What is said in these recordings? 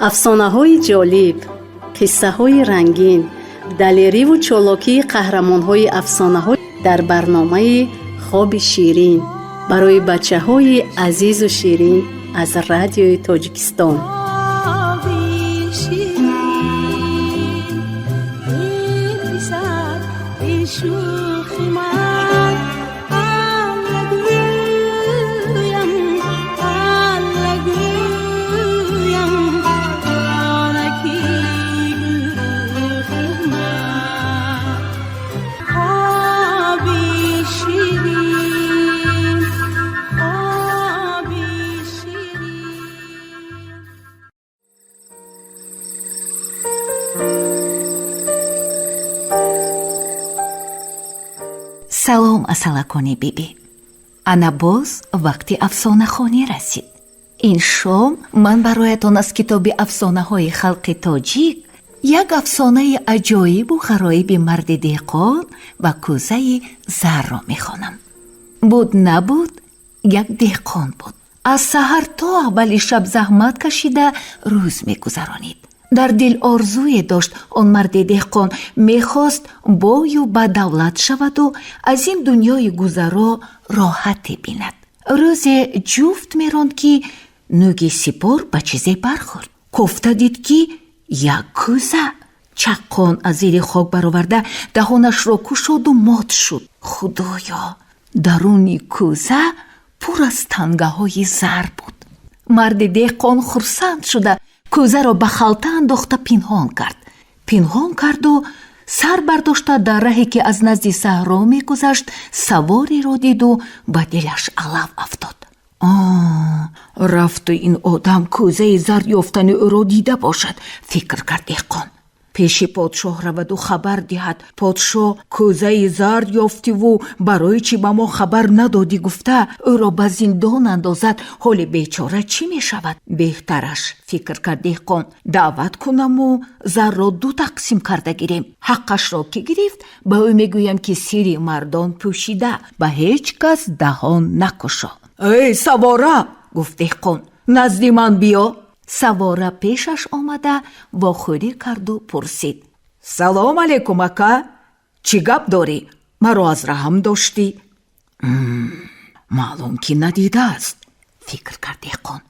Афсонаҳои ҷолиб, қиссаҳои рангин, далериву чолокии қаҳрамонҳои афсонаҳо дар барномаи «Хоби ширин» барои бачаҳои азизу ширин аз Радиои Тоҷикистон. Хоби ширин, эй писар, эй шӯхи ман, Алла гӯям, Алла гӯям, ҷонаки гурӯҳи ман. Хоби ширин, хоби ширин. Салом, асалакони бибӣ! Ана боз вақти афсонахонӣ расид. Ин шом ман бароятон аз китоби афсонаҳои халқи тоҷик як афсонаи аҷоибу ғароиби марди деҳқон ва кӯзаи зарро мехонам. Буд, набуд, як деҳқон буд. Аз саҳар то аввали шаб заҳмат кашида рӯз мегузаронид. Дар дил орзуе дошт он марди деҳқон: мехост бою ба давлат шаваду аз ин дунёи гузаро роҳате бинад. Рӯзе ҷуфт меронд, ки нӯги сипор ба чизе бархӯрд. Кофта дид, ки як кӯза. Чаққон аз зери хок бароварда, даҳонашро кушоду мот шуд. Худоё, даруни кӯза пур аз тангаҳои зар буд. Марди деҳқон хурсанд шуда, кӯзаро ба халта андохта пинҳон кард. Пинҳон карду сар бардошта, дар раҳе, ки аз назди саҳро мегузашт, савореро диду ба дилаш алав афтод. Рафту ин одам кӯзаи зар ёфтани ӯро дида бошад, фикр кард деҳқон. Пеши подшоҳ раваду хабар диҳад. Подшоҳ кӯзаи зар ёфтиву барои чӣ ба мо хабар надодӣ гуфта, ӯро ба зиндон андозад. Ҳоли бечора чӣ мешавад? Беҳтараш, фикр кард деҳқон, даъват кунаму зарро ду тақсим карда гирем. Ҳаққашро ки гирифт, ба ӯ мегӯям, ки сири мардон пӯшида, ба ҳеҷ кас даҳон накушо. Эй савора, гуфт деҳқон, назди ман биё. Савора пешаш омада, вохӯрӣ карду пурсид: Салом алейкум, ака, чӣ гап дорӣ, маро аз раҳам доштӣ? Маълум, ки надидааст, фикр кард деҳқон.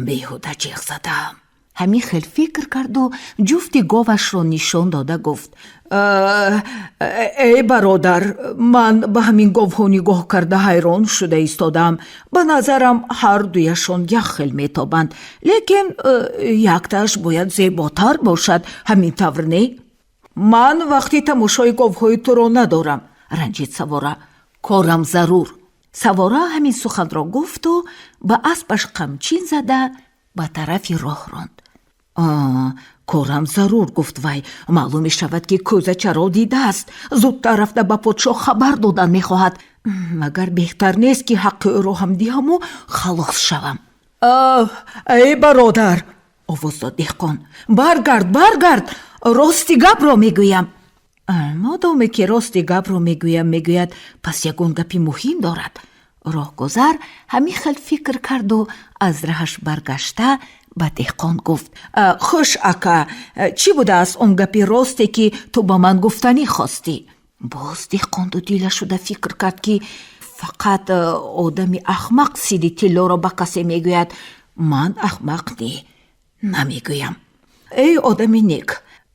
Беҳуда ҷеғ задам. Ҳамин хел фикр карду ҷуфти говашро нишон дода гуфт: Эй бародар, ман ба ҳамин говҳо нигоҳ карда ҳайрон шуда истодам. Ба назарам, ҳар дуяшон як хел метобанд, лекин яктааш бояд зеботар бошад. Ҳамин тавр не? Ман вақти тамошои говҳои туро надорам, ранҷид савора, корам зарур. Савора ҳамин суханро гуфту ба аспаш қамчин зада, ба тарафи роҳ ронд. Корам зарур, гуфт вай. Маълум мешавад, ки кӯзачаро дидааст, зудтар рафта ба подшоҳ хабар додан мехоҳад. Магар беҳтар нест, ки ҳаққи ӯро ҳам диҳаму халос шавам? Эй бародар, овоз дод деҳқон, баргард, баргард, рости гапро мегӯям. Модоме ки рости гапро мегӯям мегӯяд, пас ягон гапи муҳим дорад. Роҳгузар ҳамин хел фикр карду аз раҳаш баргашта, ба деҳқон гуфт: Хуш, ака, чӣ будааст он гапи росте, ки ту ба ман гуфтанӣ хостӣ? Боз деҳқон дудила шуда фикр кард, ки фақат одами ахмақ сири тиллоро ба касе мегӯяд. Ман ахмақ не, намегӯям. Эй одами нек,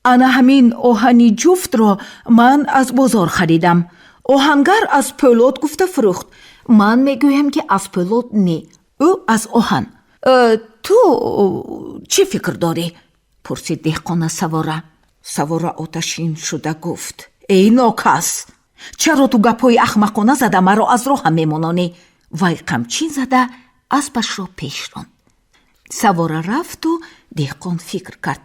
ана ҳамин оҳани ҷуфтро ман аз бозор харидам. Оҳангар аз пӯлод гуфта фурӯхт. Ман мегӯям, ки аз пӯлод не, ӯ аз оҳан. Ту чӣ фикр дорӣ? Пурсид деҳқон аз савора. Савора оташин шуда гуфт: Эй нокас, чаро ту гапҳои ахмақона зада, маро аз роҳам мемононӣ? Вай қамчин зада, аспашро пеш ронд. Савора рафту деҳқон фикр кард: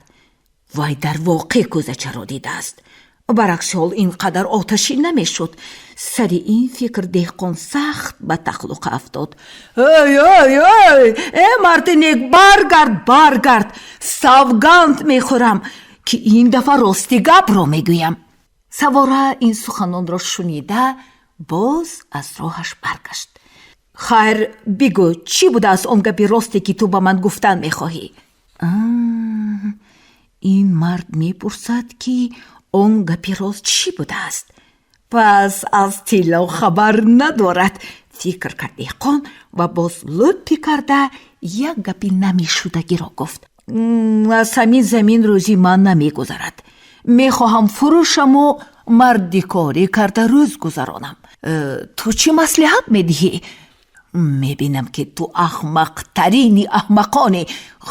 вай дар воқеъ кӯзачаро дидааст, баракси ҳол ин қадар оташин намешуд. Сари ин фикр деҳқон сахт ба тахлуқа афтод. Эй, эй, эй, э марди нек, баргард, баргард, савганд мехӯрам, ки ин дафъа рости гапро мегӯям. Савора ин суханонро шунида, боз аз роҳаш баргашт. Хайр, бигӯ, чӣ будааст он гапи росте, ки ту ба ман гуфтан мехоҳӣ? Ин мард мепурсад, ки он гапи рост чӣ будааст. Пас аз тилло хабар надорад, фикр кард деҳқон ва боз лӯппӣ карда як гапи намешудагиро гуфт. Аз ҳамин замин рӯзи ман намегузарад. Мехоҳам фурӯшаму мардикорӣ карда рӯз гузаронам. Ту чӣ маслиҳат медиҳӣ? Мебинам, ки ту ахмақтарини аҳмақонӣ,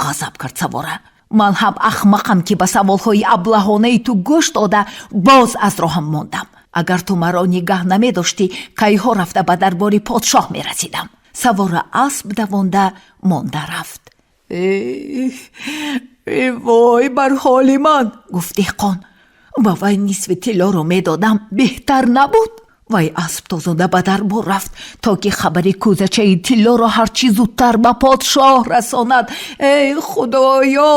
ғазаб кард савора. Ман ҳам ахмақам, ки ба саволҳои аблаҳонаи ту гӯш дода, боз аз роҳам мондам. Агар ту маро нигаҳ намедоштӣ, кайҳо рафта ба дарбори подшоҳ мерасидам. Савора асп давонда монда рафт. Вой бар ҳоли ман, гуфт деҳқон. Ба вай нисфи тиллоро медодам, беҳтар набуд? Вай асп тозонда ба дарбор рафт, то ки хабари кӯзачаи тиллоро ҳарчи зудтар ба подшоҳ расонад. Эй худоё,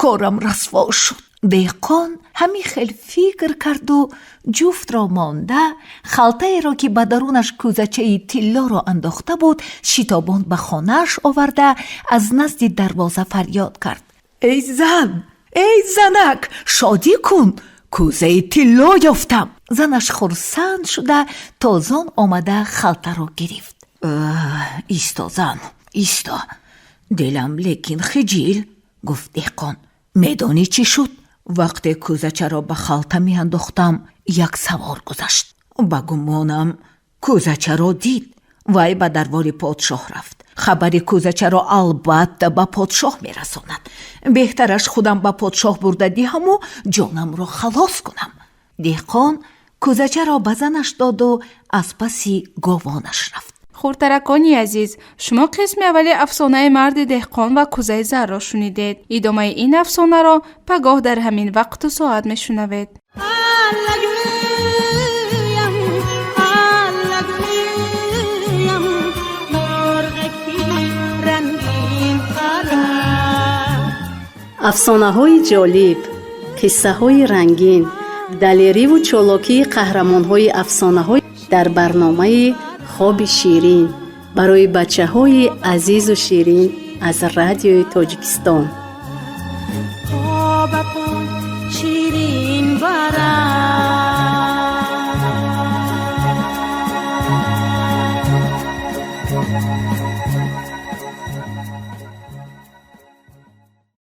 корам расво шуд. Деҳқон ҳамин хел фикр карду ҷуфтро монда, халтаеро, ки ба дарунаш кӯзачаи тиллоро андохта буд, шитобон ба хонааш оварда, аз назди дарвоза фарёд кард: Эй зан, эй занак, шодӣ кун, кӯзаи тилло ёфтам. Занаш хурсанд шуда, тозон омада халтаро гирифт. Исто, зан, исто, дилам лекин хиҷил, гуфт деҳқон. Медонӣ, чӣ шуд? Вақте кӯзачаро ба халта меандохтам, як савор гузашт. Ба гумонам, кӯзачаро дид. Вай ба дарбори подшоҳ рафт. Хабари кӯзачаро албатта ба подшоҳ мерасонад. Беҳтараш худам ба подшоҳ бурда диҳаму ҷонамро халос кунам. Деҳқон кӯзачаро ба занаш доду аз паси говонаш рафт. Хурдтаракони азиз, шумо қисми аввали афсонаи марди деҳқон ва кӯзаи зарро шунидед. Идомаи ин афсонаро пагоҳ дар ҳамин вақту соат мешунавед. Аллагӯям, аллагӯям, мурғаки рангин қара. Афсонаҳои ҷолиб, қиссаҳои рангин, далериву чолокии қаҳрамонҳои афсонаҳо дар барномаи «Хоби ширин» барои бачаҳои азизу ширин аз Радиои Тоҷикистон. По ба пой ширин барам.